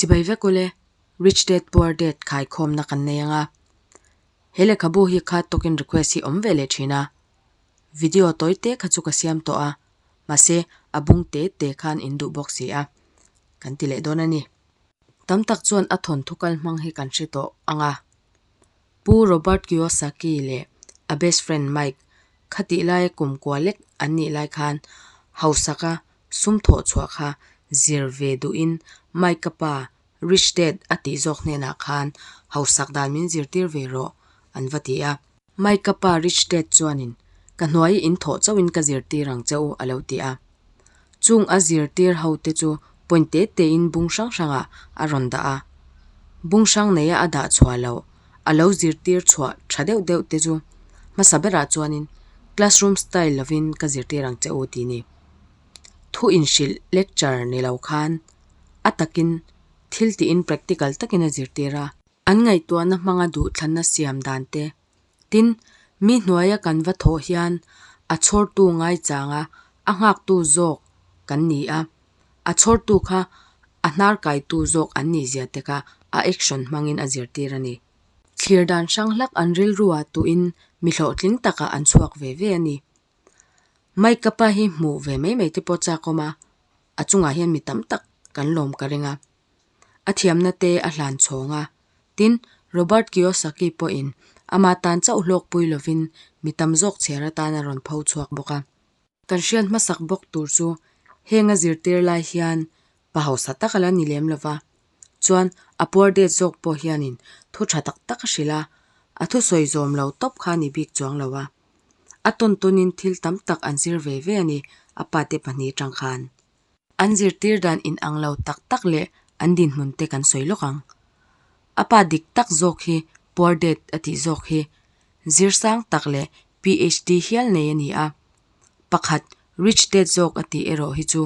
Chibai vek ule, Rich Dad Poor Dad khaikhawmna kan nei anga. He lehkhabu hi kha tawkin request hi awm ve leh thin a. Video tawi te kha chu ka siam tawh a, mahse a bung te te khan in duh bawk si a, kan ti leh dawn a ni. Tam tak chuan a thawnthu kal hmang hi kan hre tawh ang a. Pu Robert Kiyosaki leh a best friend Mike khatih laia kum kua lek an nih lai khan hausaka sum thawh chhuah kha zir ve duhin Mike-a pa Rich Dad a tih zawk hnenah khan hausak dan min zirtir ve rawh an va ti a. Mike-a pa Rich Dad chuanin ka hnuai in thawh chauhin ka zirtir ang che u a lo ti a. Chung a zirtir ho te chu point te tein bung hrang hrangah a rawn dah a. Bung hrang neia a dah chhuah loh a lo zirtir chhuah tha deuh deuh te chu hmasa berah chuanin classroom style lovin ka zirtir ang che u tih ni. Thu inhrilh lecture ni lo khan a takin thil tiin practical takin a zirtir a. An ngaihtuahna hmanga duhthlanna siam dan te, tin, mi hnuaia kan va thawh hian a chhawrtu ngaichanga a nghaktu zawk kan ni a, a chhawrtu kha a hnar kaitu zawk an nih zia te kha a action hmangin a zirtir a ni. Thlir dan hrang hlak an rilruah tuhin mi hlawhtling takah an chhuak ve ve a ni. Mike-a pa hi hmuh ve mai mai te pawh chak awm a, a chungah hian mi tam tak kan lawm ka ring a. A thiamna te a hlan chhawng a, tin, Robert Kiyosaki pawhin ama tan chauh hlawkpui lovin mi tam zawk chhiar atan a rawn pho chhuak bawk a. Kan hriat hmasak bawk tur chu heng a zirtir lai hian pa hausa tak a la ni lem lova, chuan a puar det zawk pawh hianin thu tha tak tak a hrilh a, a thusawi zawm lo tawp kha a ni bik chuang lo a. A tawn tawnin thil tam tak an zir ve ve a ni, a pate pahnih atang khan. An zirtir dan inang lo tak tak leh an dinhmun te kan sawi lawk ang. A pa dik tak zawk hi Poor Dad a tih zawk hi zir sang tak leh PhD hial nei a ni a. Pakhat Rich Dad zawk a tih erawh hi chu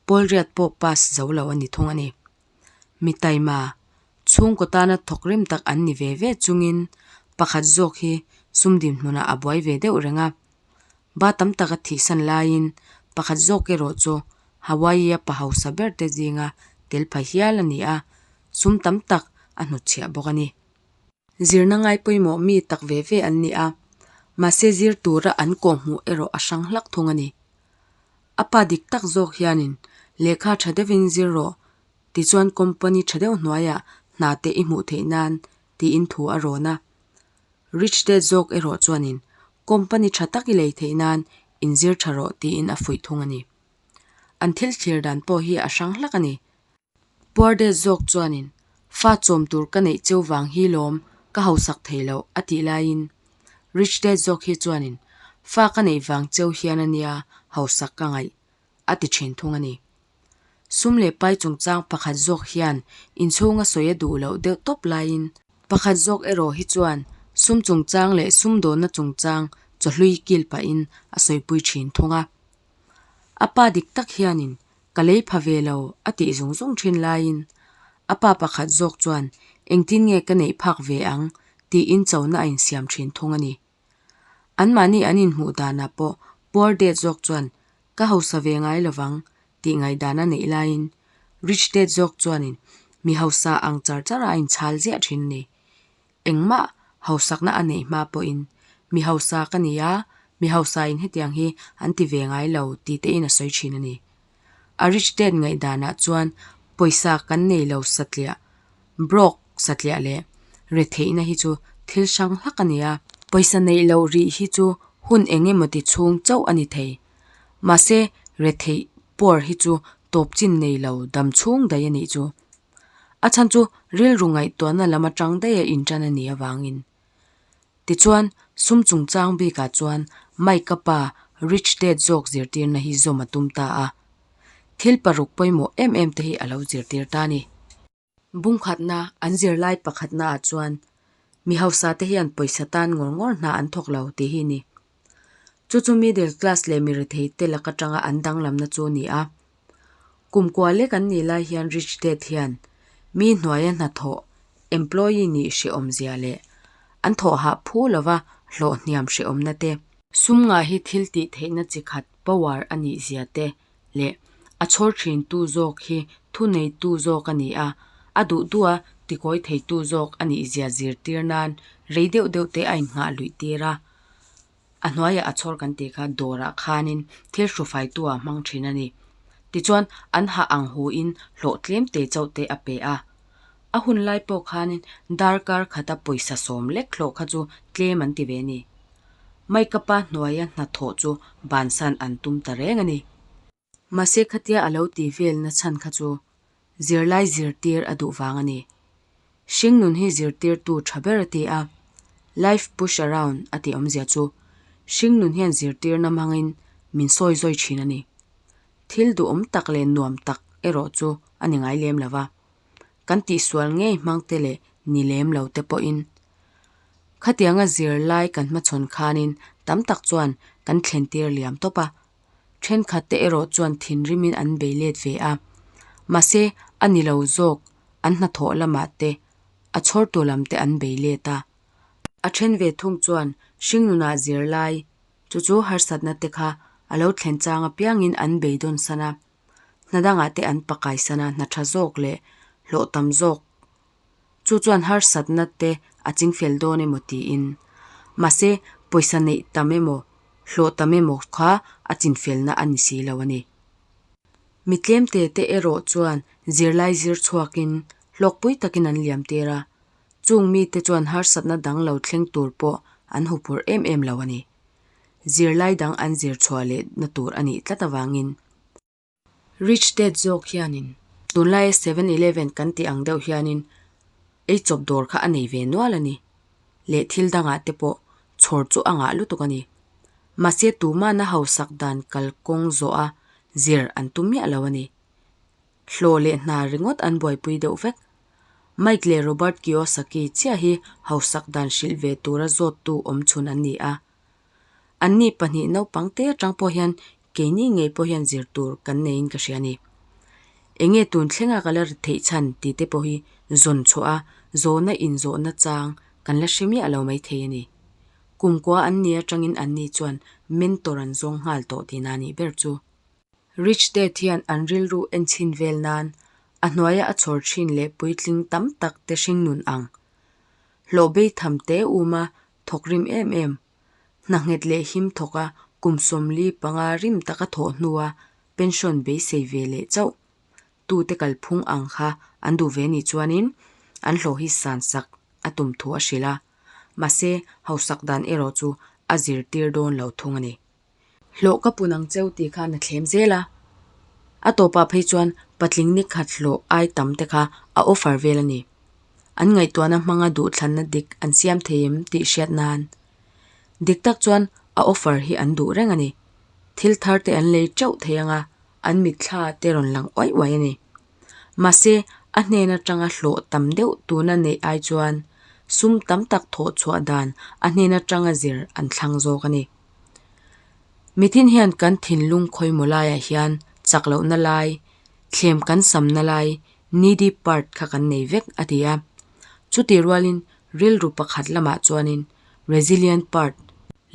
Pawl riat pawh pass zo lo a ni thung a ni. Mi taima, chhungkaw tana thawk rim tak an ni ve ve chungin pakhat zawk hi sum dinhmunah a buai ve deuh reng a. Ba tam tak a thihsan laiin pakhat zawk erawh chu Hawaii-a pa hausa ber te zinga tel pha hial a ni a, sum tam tak a hnutchhiah bawk a ni. Zirna ngai pawimawh mi tak ve ve an ni a, mahse zir tura an kawhhmuh erawh a hrang hlak thung a ni. A pa dik tak zawk hianin lehkha tha deuhin zir rawh tichuan company tha deuh hnuaiah hna te i hmuh theih nan tiin thu a rawn a. Rich Dad zawk erawh chuanin company tha tak i lei theih nan inzir tha rawh tiin a fuih thung a ni. An thil thlir dan pawh hi a hrang hlak a ni. Poor Dad zawk chuanin fa chawm tur ka neih cheu vang hi lawm ka hausak thei loh a tih laiin Rich Dad zawk hi chuanin fa ka neih vang cheu hian a nia hausak ka ngaih a ti thin thung a ni. Sum leh pai chungchang pakhat zawk hian inchhunga sawi a duh loh deuh tawp laiin pakhat zawk erawh hi chuan sum chungchang leh sumdawnna chungchang chawhlui kil pahin a sawipui thin thung a. A pa dik tak hianin ka lei pha ve lo a tih zung zung thin laiin a pa pakhat zawk chuan engtin nge ka neih phak ve ang tiin chona a insiam thin thung a ni. Anmahni an inhmuh danah pawh poor dad zawk chuan ka hausa ve ngai lovang tih ngaihdan a neih laiin rich dad zawk chuanin mi hausa ang char char a a inchhal ziah thin a ni. Engmah hausakna a neih hma pawhin mi hausa ka ni a, mi hausain hetiang hi an ti ve ngai lo tih tein a sawi thin a ni. A rich dad ngaihdanah chuan pawisa kan nei lo satliah, broke satliah leh retheihna hi chu thil hrang hlak a ni a. Pawisa neih loh rih hi chu hun eng emaw ti chhung chauh a ni thei. Mahse, retheih poor hi chu tawp chin nei lo dam chhung daih a nih chu. A chhan chu rilru ngaihtuahna lam atang daih a intan a nih avangin. Tichuan, sum chungchang bikah chuan Mike-a pa Rich Dad zawk zirtirna hi zawm a tum ta a. Thil paruk pawimawh em em te hi a lo zirtir ta a ni. Bungkhatna an zirlai pakhatnaah chuan mi hausa te hian pawisa tan ngawr ngawr hna an thawk lo tih hi a ni. Chu chu middle class leh mi rethei te lak atanga an danglamna chu a ni a. Kum kua lek an nih lai hian Rich Dad hian mi hnuaia hnathawh employee nih hrehawm zia leh an thawh hah phu lova hlawh hniam hrehawmna te, sum ngah hi thil tih theihna chi khat power a nih zia te leh a chhawr thintu zawk hi thuneitu zawk a ni a, A duh duha tikawi theitu zawk a nihzia zirtir nan rei deuh deuh te a innghah luih tir a. A hnuaiah a chhawr kan tih kha dawrah khanin thil hrufaitu ah a hmang thin a ni. Tichuan an hah ang huin hlawh tlem te chauh te a pe a. A hun lai pawh khanin darkar khata pawisa sawm lek hlawh kha chu tlem an ti ve a ni. Mike-a pa hnuaia hnathawh chu bansan an tum ta reng a ni. Mahse khatia a lo ti vel na chhan kha chu zirlai zirtir a duh vang a ni. Hringnun hi zirtirtu tha ber a ti a, life push around a tih awmzia chu hringnun hian zirtirna hmangin min sawi zawi thin a ni. Thil duhawm tak leh nuam tak erawh chu a ni ngai lem lo va, kan tihsual ngei hmang te leh ni lem lo te pawhin khatianga zirlai kan hmachhawn khanin tam tak chuan kan thlentir liam tawp a. Thenkhat te erawh chuan thinrimin an bei let ve a, mahse a ni lo zawk an hnathawh lamah te a chhawrtu lam te an bei let a. A then ve thung chuan hringnunah zirlai chu chu harsatna te kha a lo thlen chang apiangin an beidawn san a, hna dangah te an pakai san a, hna tha zawk leh hlawh tam zawk Chu chuan harsatna te a chingfel dawn emaw tiin. Mahse, pawisa neih tam emaw, hlawh tam emaw kha a chinfelna a ni si lo a ni. Mi tlemte te erawh chuan zirlai zir chhuakin hlawkpui takin an liam tir a, chung mite chuan harsatna dang lo thleng tur pawh an huphurh em em lo a ni. Zirlai dang an zir chhuah lehna tur a nih tlat avangin. Rich Dad zawk hianin tunlaia Seven Eleven kan tih ang deuh hianin ei chawp dawr kha a nei ve nual a ni. Leh thil dangah te pawh chhawr chu a ngah lutuk a ni. Mahse tumahna hausak dan kalkawng zawh a zir an tum miah lo a ni. Hlawh leh hna ringawt an buaipui deuh vek. Mike leh Robert Kiyosaki chiah hi hausak dan hrilh ve tura zawttu awmchhun an ni a. Anni pahnih naupang te atang pawh hian keini ngei pawh hian zir tur kan neiin ka hria a ni. Enge tun thlenga ka la ri theih chhan tih te pawh hi zawn chhuah a, zawhna inzawhna chang kan la hre miah lo mai thei a ni. Kumkua an ni atangin anni chuan mentor an zawng nghal tawh tihna a nih ber chu. Rich Dad hian an rilru enchhin vel nan a hnuaia a chhawr thin leh puitling tam tak te hringnun ang hlawh bei tham te uma thawk rim em em. Hna nghet leh him thawk a kum 45 rim taka thawh hnua pension beisei ve leh chauh tute kalphung ang kha an duh ve nih chuanin an hlawh hi san sak a tum thu a hrilh a, mahse hausak dan erawh chu a zirtir dawn lo thung a ni. Hlawh ka pun ang cheu tih khan a thlem zel a, a tawpah phei chuan patling ni khat hlawh ai tam te kha a offer vel a ni. An ngaihtuahna hmanga duhthlanna dik an siam thei em tih hriat nan. Dik tak chuan a offer hi an duh reng a ni. Thil thar te an lei teuh thei anga an mitthla te rawn lang uai uai a ni. Mahse, a hnen atanga hlawh tam deuh tuna neih ai chuan sum tam tak thawh chhuah dan a hnen atanga zir an thlang zawk a ni. Mitin hian kan thinlung khawimaw laiah hian chak lohna lai, thlem kan samna lai, needy part kha kan nei vek a ti a. Chutih rualin rilru pakhat lamah chuanin resilient part,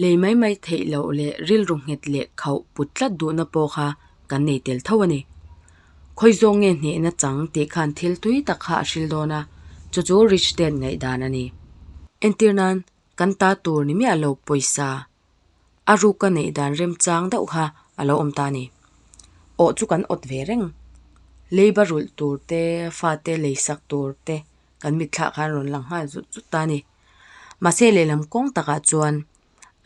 lei mai mai theih loh leh rilru nghet leh khauh put tlat duhna pawh kha kan nei tel tho a ni. Khawi zawng nge hnehna chang tih khan thil tui tak kha a hril dawn a, chu chu Rich Dad ngaihdan a ni. Entir nan Kan ta tur ni miah lo pawisa a ruka neih dan remchang deuh kha a lo awm ta a ni. Awh chu kan awt ve reng. Leiba rulh tur te, fate leisak tur te kan mitthlah khan rawn lang nghal zut zut ta a ni. Mahse lehlam kawng takah chuan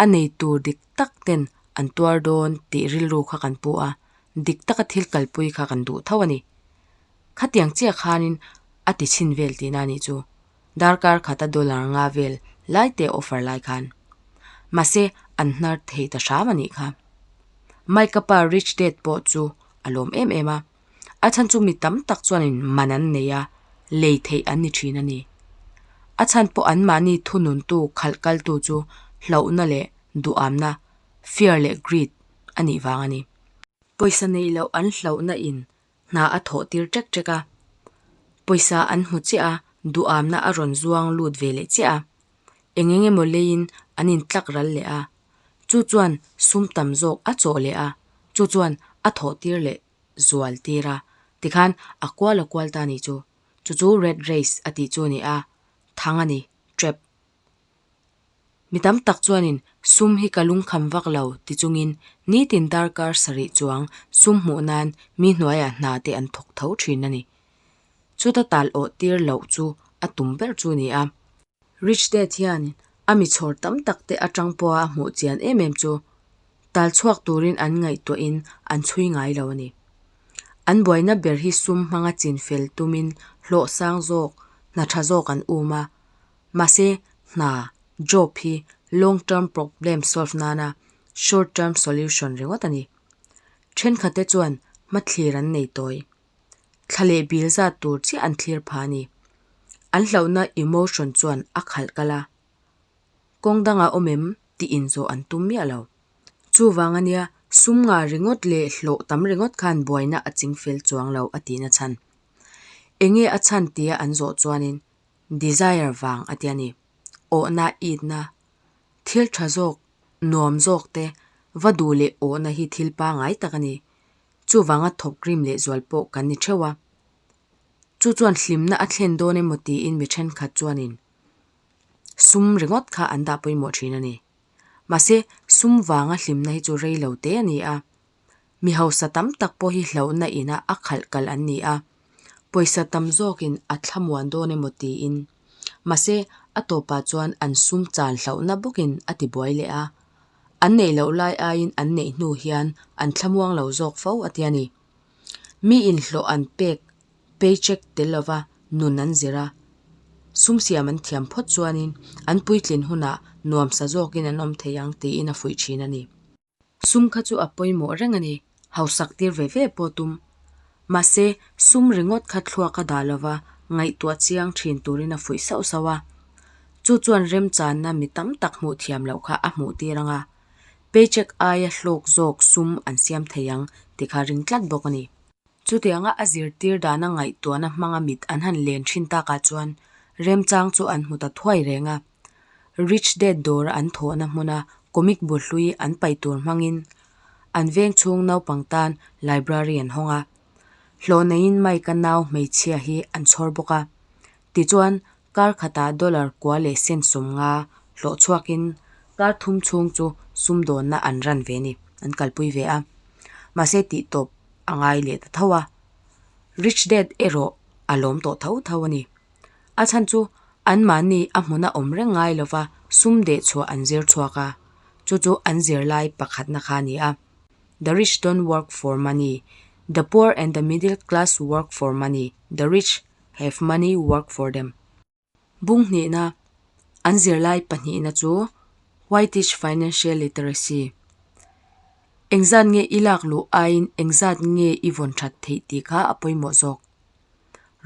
a nei tur dik tak ten an tuar dawn tih rilru kha kan pu a, dik taka thil kalpui kha kan duh tho a ni. Khatiang chiah khanin a ti chhin vel tihna a nih chu. Darkar khata dollar nga vel lai te offer lai khan. Mahse an hnar thei ta hram a nih kha. Mike-a pa Rich Dad pawh chu a lawm em em a. A chhan chu mi tam tak chuanin man an nei a, lei theih an ni thin a ni. A chhan pawh anmahni thununtu khalh kaltu chu hlauhna leh duhamna, fear leh greed, a nih vang a ni. Pawisa neih loh an hlauhna in Hna a thawh tir ṭek ṭek a, pawisa an hmu chiah a, duhamna a rawn zuang lut ve leh chiah a, eng eng emaw leiin an intlak ral leh a, chu chuan sum tam zawk a chawh leh a, chu chuan a thawh tir leh zual tir a, tikhan a kual a kual ta a nih chu. Chu chu rat race a tih chu a ni a, thang a ni, trap. Mi tam tak chuanin sum hi ka lungkham vak lo ti chungin nitin darkar sarih chuang sum hmuh nan mi hnuaiah hna te an thawk tho thin a ni. Chuta tal awh tir loh chu a tum ber chu a ni a. Rich Dad hian a mi chhawr tam tak te atang pawha a hmuh chian em em chu tal chhuak turin an ngaihtuahin an chhui ngai lo a ni. An buaina ber hi sum hmanga chinfel tumin hlawh sang zawk, hna tha zawk an um a. Mahse, hna, job, hi long term problem solve nana short term solution ringawt a ni. Thenkhatte chuan hmathlir an nei tawi. Thla leh bil zat tur chiah an thlir pha a ni. An hlauhna emotion chuan a khalh kal a. Kawng dangah awm em tih inzawh an tum miah lo. Chuvang a nia, sum ngah ringawt leh hlawh tam ringawt khan buaina a ching fel chuang lo a tihna chhan. Enge a chhan tia an zawh chuanin desire vang a tia ni. Awhna, itna, thil tha zawk, nuam zawk te va duh leh awhna hi thil pangai tak a ni. Chuvanga thawk rim leh zual pawh kan ni theuh a. Chu chuan hlimna a thlen dawn emaw tiin mi thenkhat chuanin sum ringawt kha an dah pawimawh thin a ni. Mahse, sum vanga hlimna hi chu rei lo te a ni a. Mi hausa tam tak pawh hi hlauhna ina a khalh kal an ni a, pawisa tam zawkin a thlamuan dawn emaw tiin. Mahse, a tawpah chuan an sum chan hlauhna bawkin a ti buai leh a. An neih loh lai aiin an neih hnu hian an thlamuang lo zawk fo a ti a ni. Mi inhlawh an pek paycheck tel lova nun an zir a, sum siam an thiam phawt chuanin an puitlin hunah nuamsa zawkin an awm thei ang tiin a fuih thin a ni. Sum kha chu a pawimawh reng a ni, hausak tir ve ve pawh tum. Mahse, sum ringawt kha thluak a dah lova ngaihtuah chiang thin turin a fuih sauh sauh a. Chu chuan remchanna mi tam tak hmuh thiam loh kha a hmuh tir ang a, paycheck aia hlawk zawk sum an siam thei ang tih kha ring tlat bawk a ni. Chutianga a zirtir dana ngaihtuahna hmanga mit an han len thin takah chuan remchang chu an hmu ta thuai reng a. Rich Dad dawra an thawhna hmuna comic bu hlui an paih tur hmangin an veng chhung naupang tan library an hawng a. Hlawh neiin Mike-a nau hmeichhia hi an chhawr bawk a. Tichuan, kar khatah dollar kua leh cent 50 hlawh chhuakin kar thum chhung chu sumdawnna an ran ve a ni, an kalpui ve a. Mahse tihtawp a ngai leh ta tho a. Rich Dad erawh a lawm tawh tho tho a ni. A chhan chu anmahni a hmuna awm reng ngai lova sum deh chhuah an zir chhuak a, chu chu an zirlai pakhatna kha a ni a. The rich don't work for money, the poor and the middle class work for money, the rich have money work for them. Bung hnihna, an zirlai pahnihna chu Why teach financial literacy? Engzat nge i lak luh aiin engzat nge i vawn that theih tih kha a pawimawh zawk.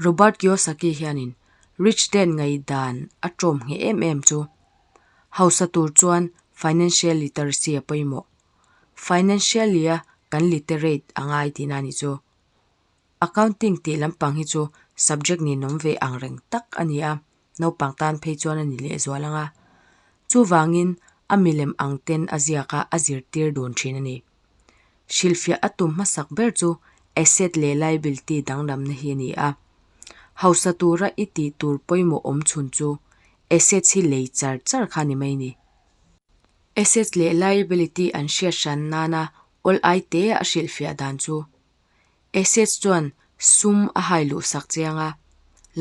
Robert Kiyosaki hianin Rich Dad ngaihdan a tawm ngheh em em chu hausa tur chuan financial literacy a pawimawh. Financially-a kan literate a ngai tihna a nih chu. Accounting tih lampang hi chu subject ninawm ve ang reng tak a ni a, naupang tan phei chuan a ni lehzual ang a. Chuvangin a milem ang ten a ziak a, a zirtir dun thin a ni. Hrilhfiah a tum hmasak ber chu asset leh liability danglamna hi a ni a. Hausa tura i tih tur pawimawh awm chhun chu assets hi lei char char kha ni mai ni. Assets leh liability an hriat hran nana awl ai te a hrilhfiah dan chu Assets chuan sum a hai luh sak chiang a,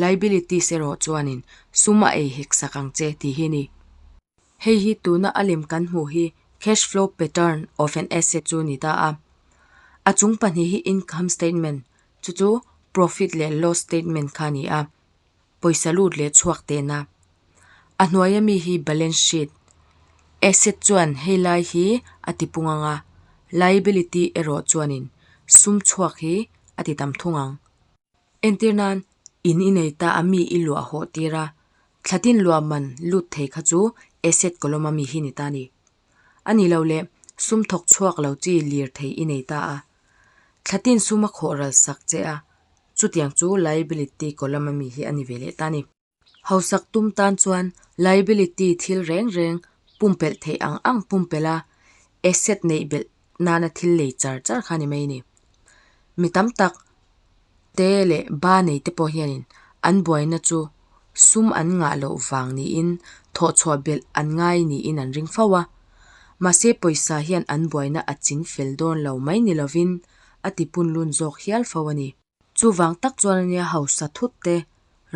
liabilities erawh chuanin sum a ei hek sak ang che tih hi a ni. Hei hi tuna a lem kan hmuh hi cash flow pattern of an asset chu ni ta a. A chung pahnih hi income statement, chu chu profit leh loss statement kha a ni a, pawisa lut leh chhuak tehna. A hnuaia mi hi balance sheet, asset chuan hei lai hi a ti pung ang a, liability erawh chuanin sum chhuak hi a ti tam thung ang. Entir nan, in i nei ta a mi i luah hawh tir a, thlatin luah man lut thei kha chu asset column a mi hi ni ta a ni. A ni lo le, sum thawk chhuak lo chi lir thei i nei ta a, thlatin sum a khawh ral sak che a, chutiang chu liability column a mi hi a ni ve leh ta a ni. Hausak tum tan chuan liability thil reng reng pumpelh theih ang ang pumpelh a, asset neih belh nana thil lei char char kha a ni mai a ni. Mi tam tak te leh ba nei te pawh hianin An buaina chu sum an ngah loh vang niin thawhchhuah belh an ngai niin an ring fo a. Mahse pawisa hian an buaina a ching fel dawn lo mai ni lovin a tipunlun zawk hial fo a ni. Chuvang tak chuan a nia hausa thut te,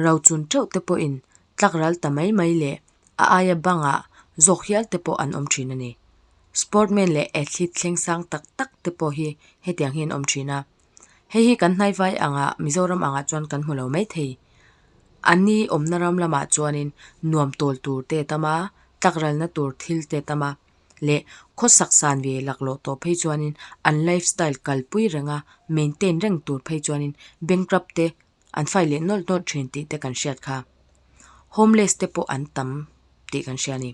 rochun teuh te pawhin tlakral ta mai mai leh a aia bangah zawk hial te pawh an awm thin a ni. Sportman leh athlete thleng sang tak tak te pawh hi hetiang hi an awm thin a. Hei hi kan hnaivai angah Mizoram angah chuan kan hmu lo mai thei. Anni awmna ram lamah chuanin nuam tawl tur te a tam a, tlakralna tur thil te a tam a leh khawsak san ve laklawh tawh phei chuanin an lifestyle kalpui renga maintain reng tur phei chuanin bankrupt te an file leh nawlh nawlh thin tih te kan hriat kha. Homeless te pawh an tam tih kan hria a ni.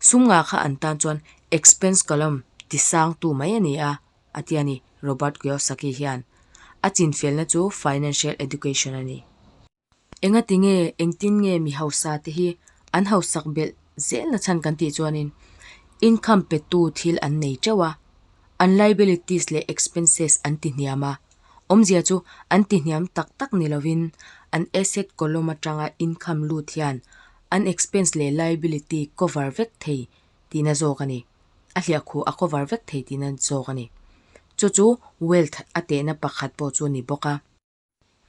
Sum ngah kha an tan chuan expense column ti sangtu mai a ni a, a ti a ni Robert Kiyosaki hian. A chinfelna chu financial education a ni. Engati nge, engtin nge mi hausa te hi an hausak belh zelna chhan kan tih chuanin income petu thil an nei teuh a, an liabilities leh expenses an ti hniam a, awmzia chu an ti hniam tak tak ni lovin an asset column atanga income lut hian an expense leh liability cover vek thei tihna zawk a ni. A hliahkhuh a cover vek thei tihna zawk a ni. Chu chu wealth a tehna pakhat pawh chu a ni bawk a.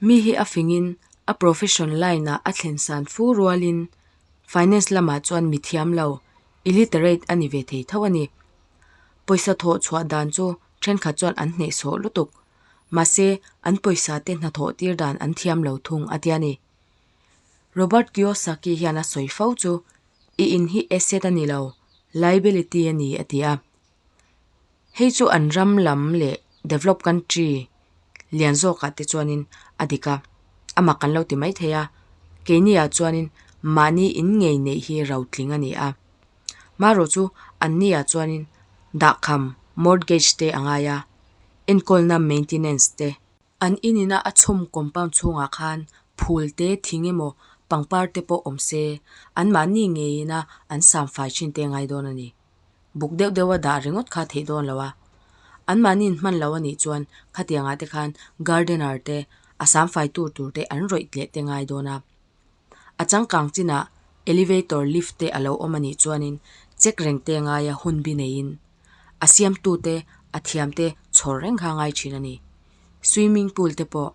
Mi hi a fingin a profession line ah a thlen san fu rualin finance lamah chuan mi thiam lo, illiterate a ni ve thei tho a ni. Pawisa thawh chhuah dan chu thenkhat chuan an hnehsawh lutuk. Mahse, an pawisa te hnathawh tir dan an thiam lo thung a tia ni. Robert Kiyosaki hian a sawi fo chu, I in hi asset a ni lo, liability a ni a ti a. Hei chu an ram lam leh develop country lian zawkah te chuanin a dik a, a mak kan lo ti mai thei a, keini ah chuanin mahni in ngei neih hi rotling a ni a. Marawh chu anni ah chuanin dahkham mortgage te a ngai a, enkawlna maintenance te. An inina a chhawm compound chhungah khan phul te, thing emaw pangpar te pawh awm se, anmahni ngeiina an samfai thin te ngai dawn a ni. Buk deuh deuha dah ringawt kha theih dawn lo a. Anmahniin hman lo a nih chuan khatiangah te khan gardener te, a samfai tur tur te an rawih leh te ngai dawn a. A changkang chinah elevator lift te a lo awm a nih chuanin check reng te ngaia hun bi neiin a siamtute a thiamte chhawr reng kha ngai thin a ni. Swimming pool te pawh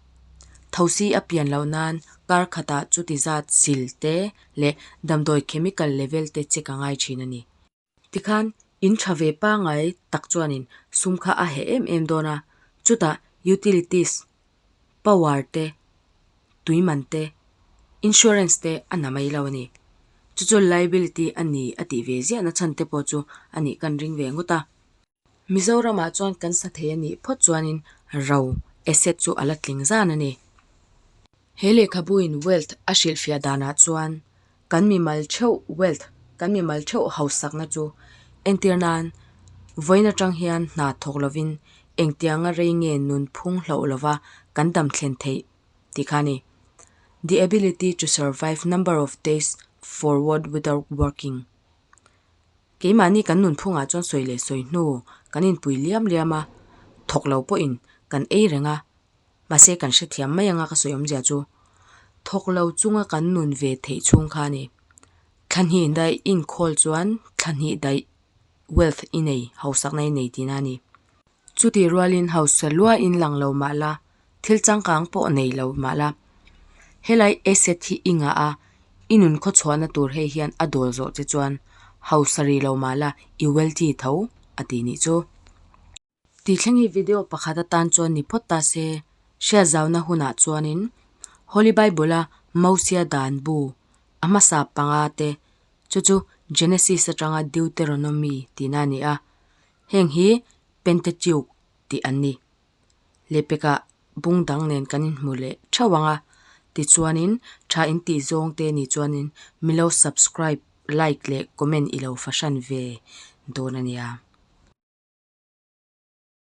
thosi a pian loh nan kar khatah chuti zat sil te leh damdawi chemical level te check a ngai thin a ni. Tikhan in tha ve pangai tak chuanin sum kha a heh em em dawn a, chutah utilities, power te, tui man te, insurance te a na mai lo a ni. Chu chu liability a ni a tih ve ziahna chhan te pawh chu a nih kan ring ve ngawt a. Mizoramah chuan kan sa thei a nih phawt chuanin ro, asset, chu a la tling zan a ni. He lehkhabuin wealth a hrilhfiah danah chuan kan mimal theuh wealth, kan mimal theuh hausakna chu entir nan vawiin atang hian hna thawk lovin engtianga rei nge nunphung hloh lova kan dam thlen theih tih kha a ni. The ability to survive number of days forward without working. Keimahni kan nunphungah chuan sawi leh sawi hnu kan inpui liam liam a, thawk lo pawhin kan ei reng a, mahse kan hrethiam mai anga ka sawi awmzia chu thawk lo chunga kan nun ve theih chhung kha a ni. Thla hnih daih inkhawl chuan thla hnih daih wealth i nei, hausakna i nei tihna a ni. Chutih rualin hausa luain lang lo mah la, thil changkang pawh nei lo mah la, helai asset hi i ngah a, i nun khawchhuahna tur hei hian a dawl zawh che chuan hausa ri lo mah la i wealthy tho a ti nih chu. Tih thleng hi video pakhat atan chuan ni phawt ta se, hriatzauna hunah chuanin Holy Bible-a Mosia dan bu a hmasa panga te chu chu Genesis atanga Deuteronomy tihna a ni a, Heng hi Pentateuch tih an ni. Lehpekah bung dang nen kan inhmu leh theuh ang a, tichuanin tha in tih zawng te ni chuanin milo subscribe, like leh comment i lo fahran ve dawn a nia.